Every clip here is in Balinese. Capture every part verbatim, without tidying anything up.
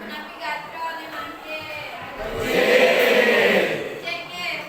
Napi gatra ne mangke? Cek, cek.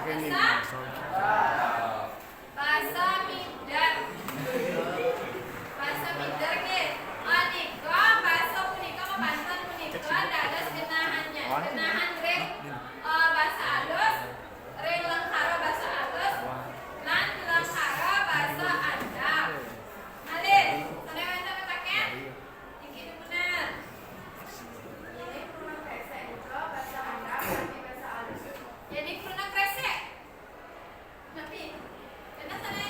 Basa, basa minder. Basa minder nggih. Menika basa punika mamanten punika dados genahannya. Genahan ring, eh, basa alus, ring lengkara basa alus, lan lengkara basa andap. Malih, sané wénten pitaken? Niki bener. Yéning kruna kresek nika basa andap kanthi basa alus. Yéning kruna kresek. Napi? Bener sané?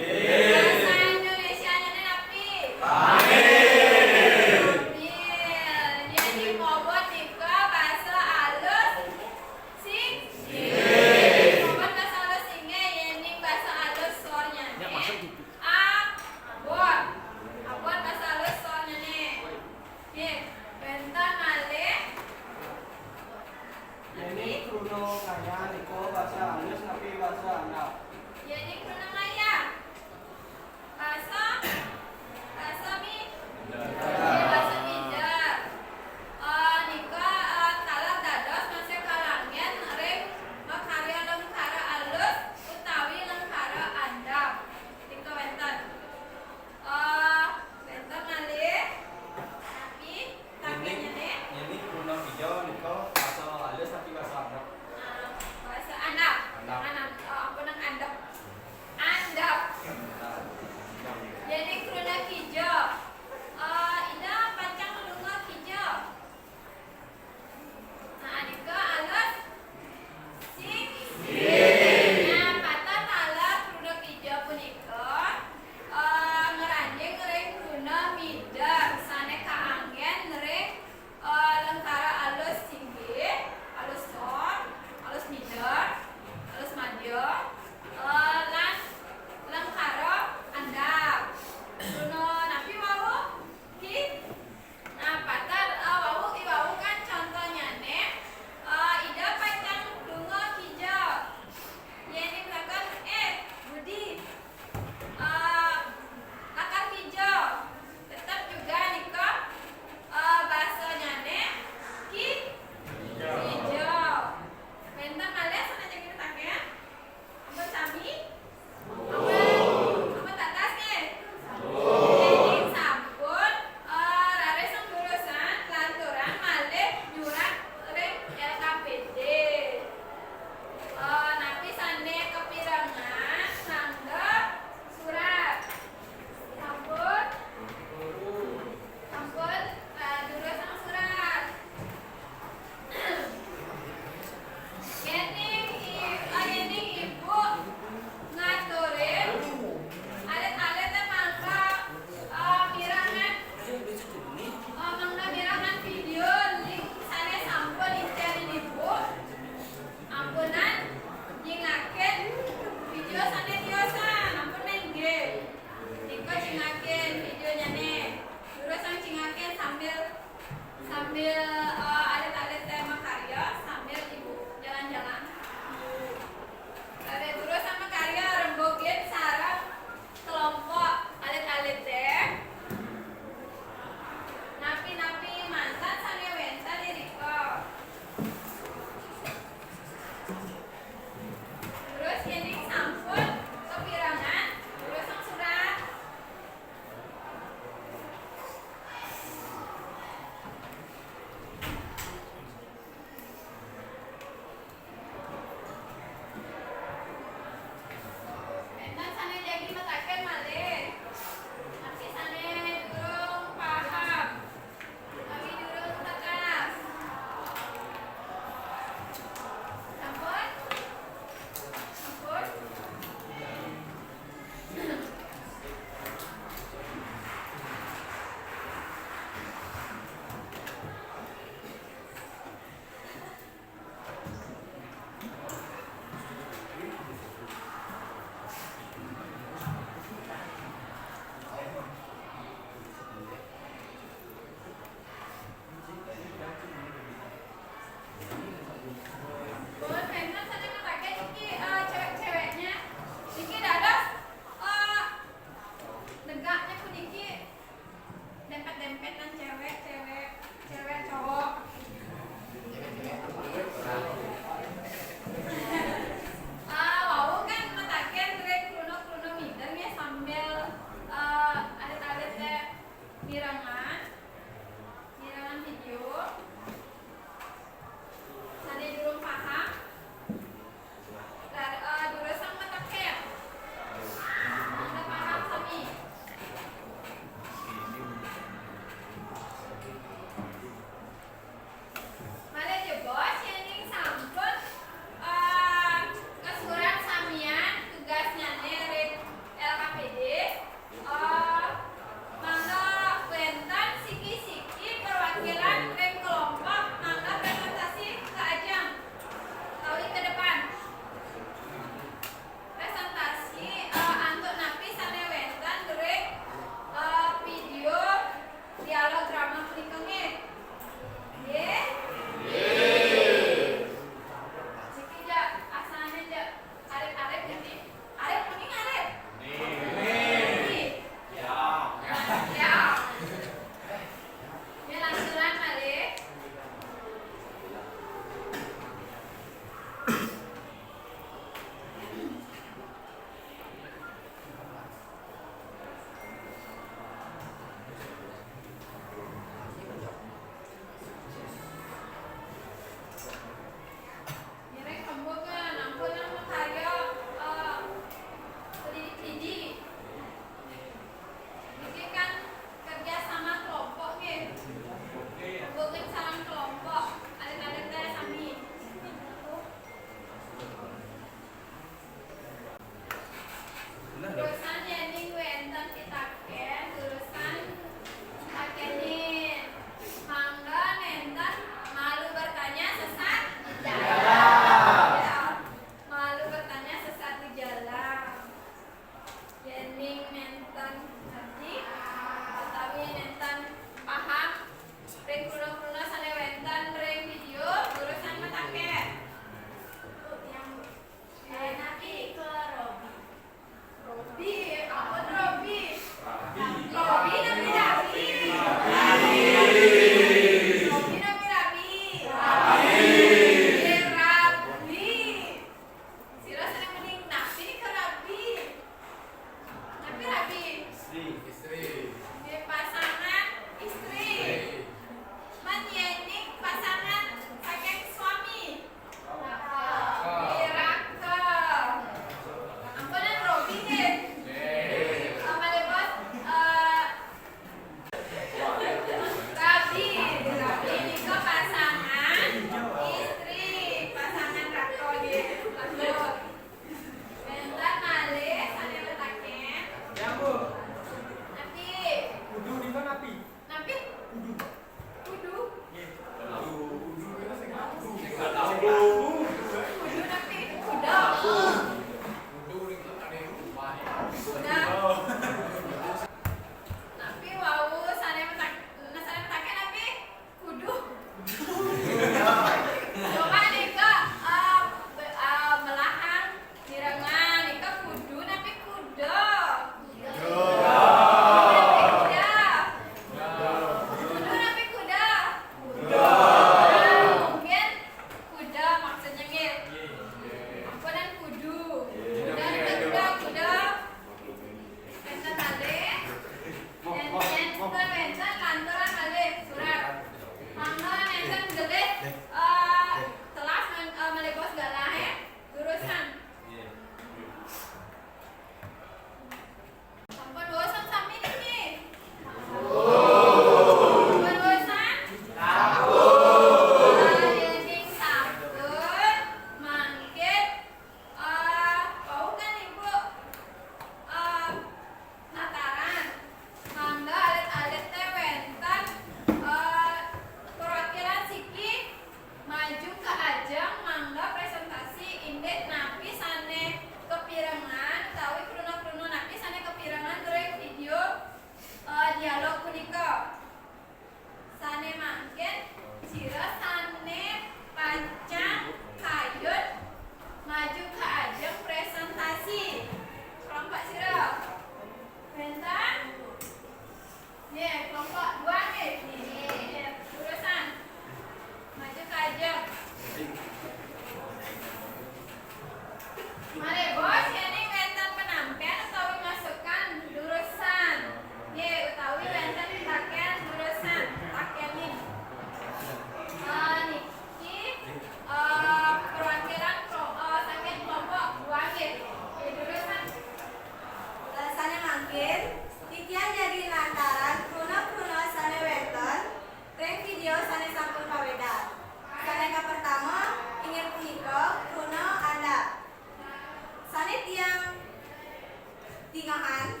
Dingahan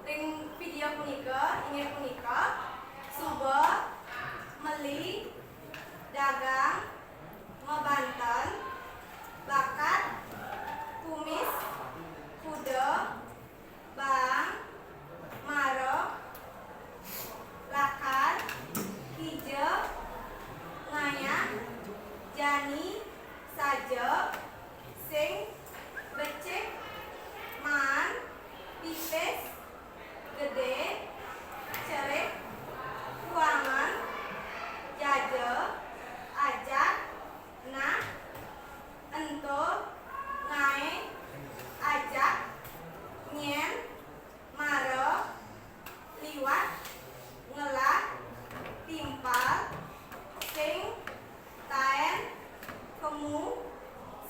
ring vidéo punika inggih punika suba meli, dagang, mabanten, bakat, kumis, kuda, baang, mara, lakar, kija, ngayah, jani, saja, sing, becik, maan, pipis, gedé, cerik, kuangan, jaja, ajat, nah, ento, ngaé, ajak, nyén, mara, liwat, ngelah, timpal, sing, taén, kemu,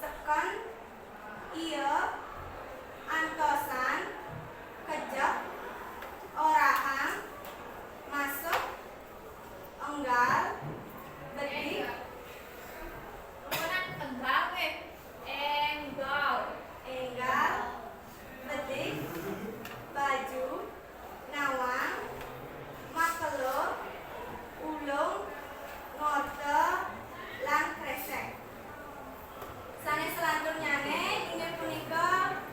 seken, ia, antosan, kejep, orahang, masuk, enggal, bedik. Nuhun, enggal nggih. Énggal. Énggal, bedik, baju, nawang, makelo, ulung, ngorta, lan krésék. Sané salanturnyané inggih punika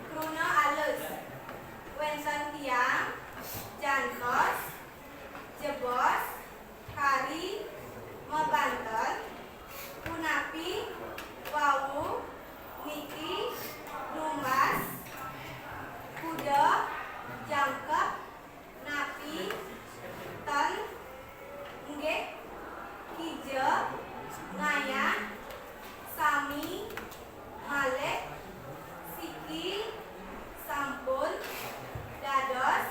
kruna alus. Wénten tiang, jantos, jebos, kari, mabanten, punapi, wau, niki, numbas, kuda, jangkep, napi, ten, nggih, kija, ngayah, sami, malih, siki, sampun, dados,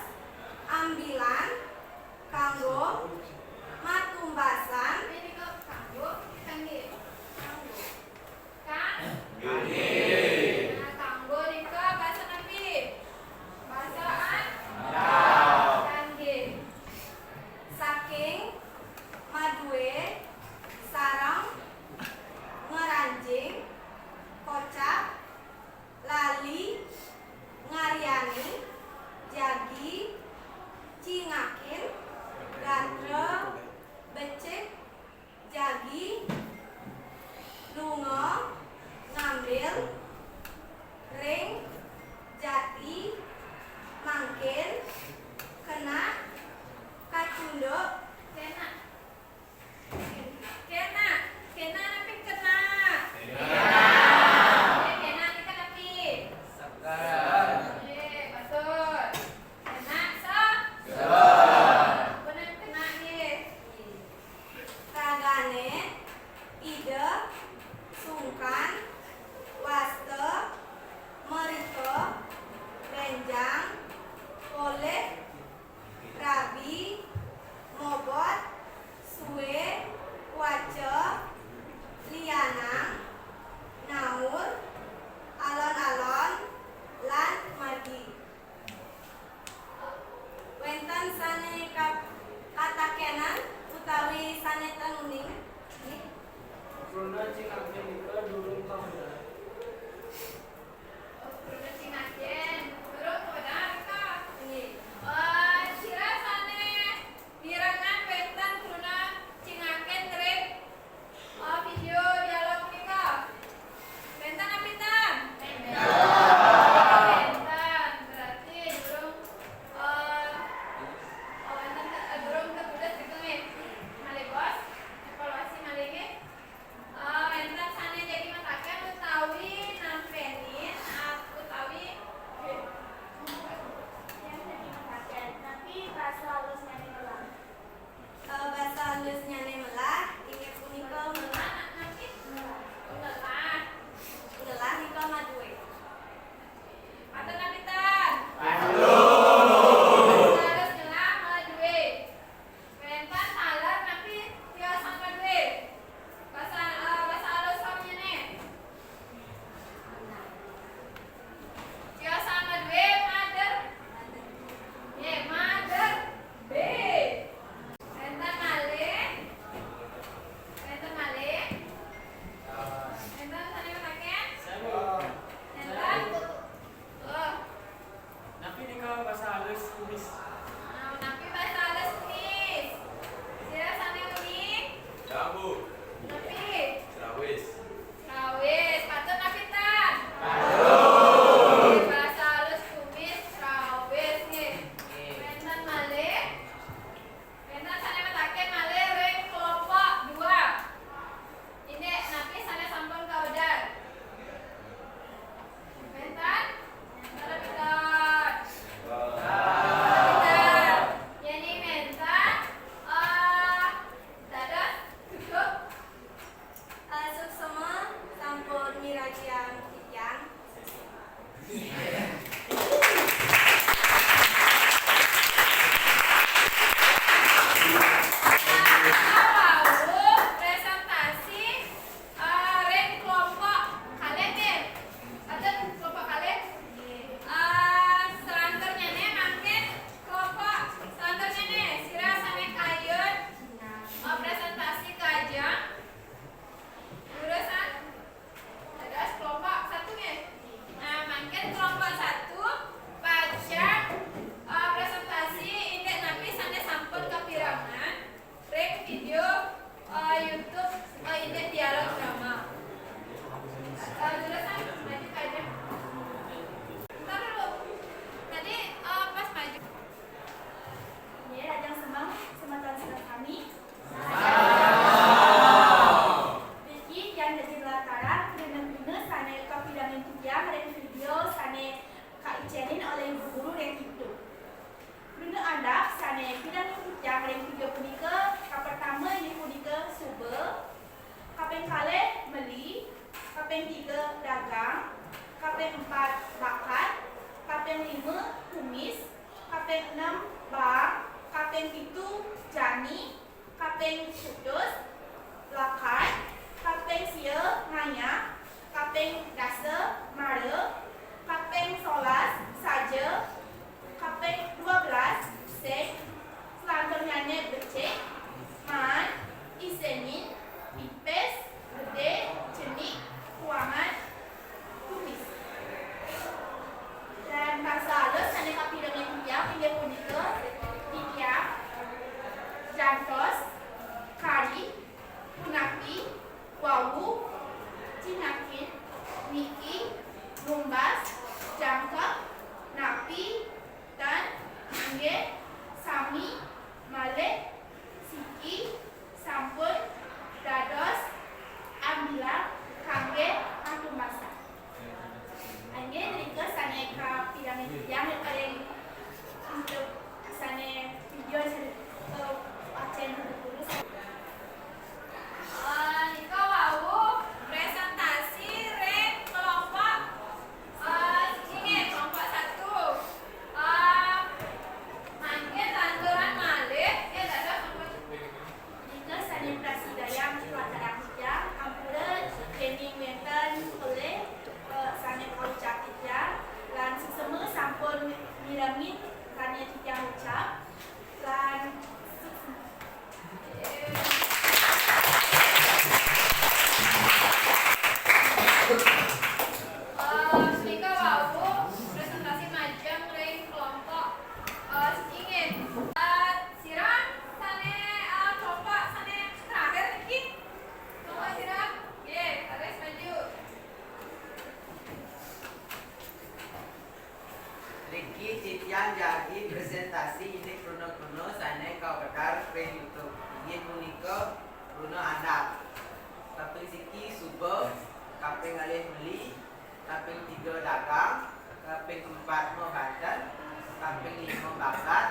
ambilan, kanggo, matumbasan. Menika kanggo, kanggé, kanggo. Kang? Kanggé. Nah, kanggo nika basa napi? Basa an? Kanggé. Saking, madué, sareng, ngranjing, kocap, lali, ngaryani, jagi, cingakin, gatra, becik, jagi, lunga, ngambil, ring, jati, mangkin, kena, kacunduk, kena. Kena, kena napi kena? Kena. Nggih, kena nika napi? Seken. Nggih, patut. Kena sa? Sa. Kaping enem, Bang. Kaping pitu, Jani. Kaping kutus, Lakat. Kaping sia, Ngayah. Kaping dasa, Mara. Kaping solas, Saja. Kaping dua belas, Sing. Selanturnyané becik, Maan, Isinin, Pipis, Gedé, Cenik, Kuangan, Kumis. Lan basa alus sané kapirengin titiang inggih punika titiang, jantos, kari, punapi, wau, cingakin, niki, numbas, jangkep, napi, ten, inggih, sami, malih, siki, sampun, dados, ambilang, kanggé, patumbasan. Inggih, nika sané kapirengin titiang ring YouTube sané vidéo sané, eh, pacén guru. Eh, nika wau presentasi ring kelompok, eh, siji nggih, kelompok satu. Eh, mangkin lanturang malih, nggih, dados kelompok Nika sané prasidayang latarang titiang, ampura yéning wénten pelih, eh, sané kaucap titiang, lan suksma sampun mirengin sané titiang ucap, lan suksma. Eh, nika wau presentasi majeng ring kelompok, eh, siji nggih. Eh, Sira sané, eh, kelompok sané terakhir niki. Kelompok sira? Nggih, terus maju. Niki titiang jagi presentasi indik kruna-kruna sané kawedar ring YouTube. Inggih punika kruna andap. Kaping siki suba, kaping kalih meli, kaping tiga dagang, kaping empat mabanten, kaping lima bakat,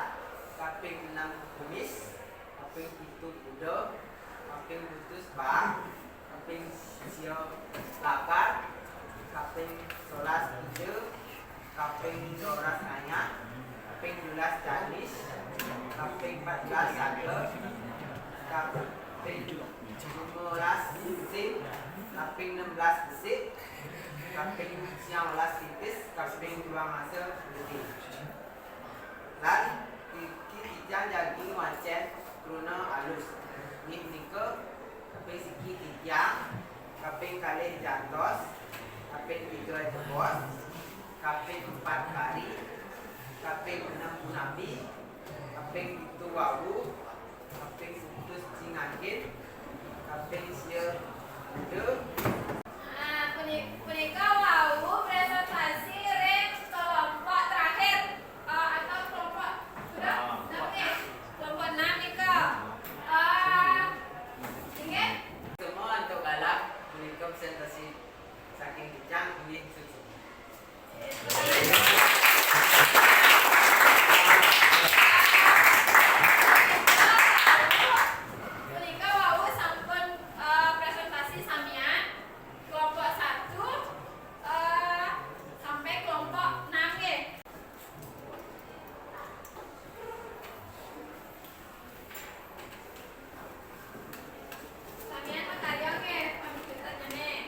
kaping enam kumis, kaping pitu kuda, kaping kutus bang, kaping sia lakar, kaping solas ida, kaping dua belas ngayah, kaping tujuh belas calis, kaping empat belas saga, kaping lima belas sing, kaping enam belas besik, kaping siang belas tipis, kaping tuang masa gedé. Lan niki titiang jagi ngwacén kruna alus. Inggih punika kaping siki titiang, kaping kalih jantos, kaping tiga jebos, kaping empat kari, kaping enam punapi, kaping pitu wau, kaping kutus cingakin, kaping sia kuda. Ah, puni-, punika wau presentasi ring kelompok terakhir, eh, atau kelompok sudah enam nih. Kelompok enam nika. Eh, inggih. Semua antuk galak punika presentasi saking titiang, inggih suksma. Punika wau sampun, eh, presentasi samian. Kelompok satu, eh, sampai kelompok enam nggih. Samian makarya nggih, pamikitannya nggih.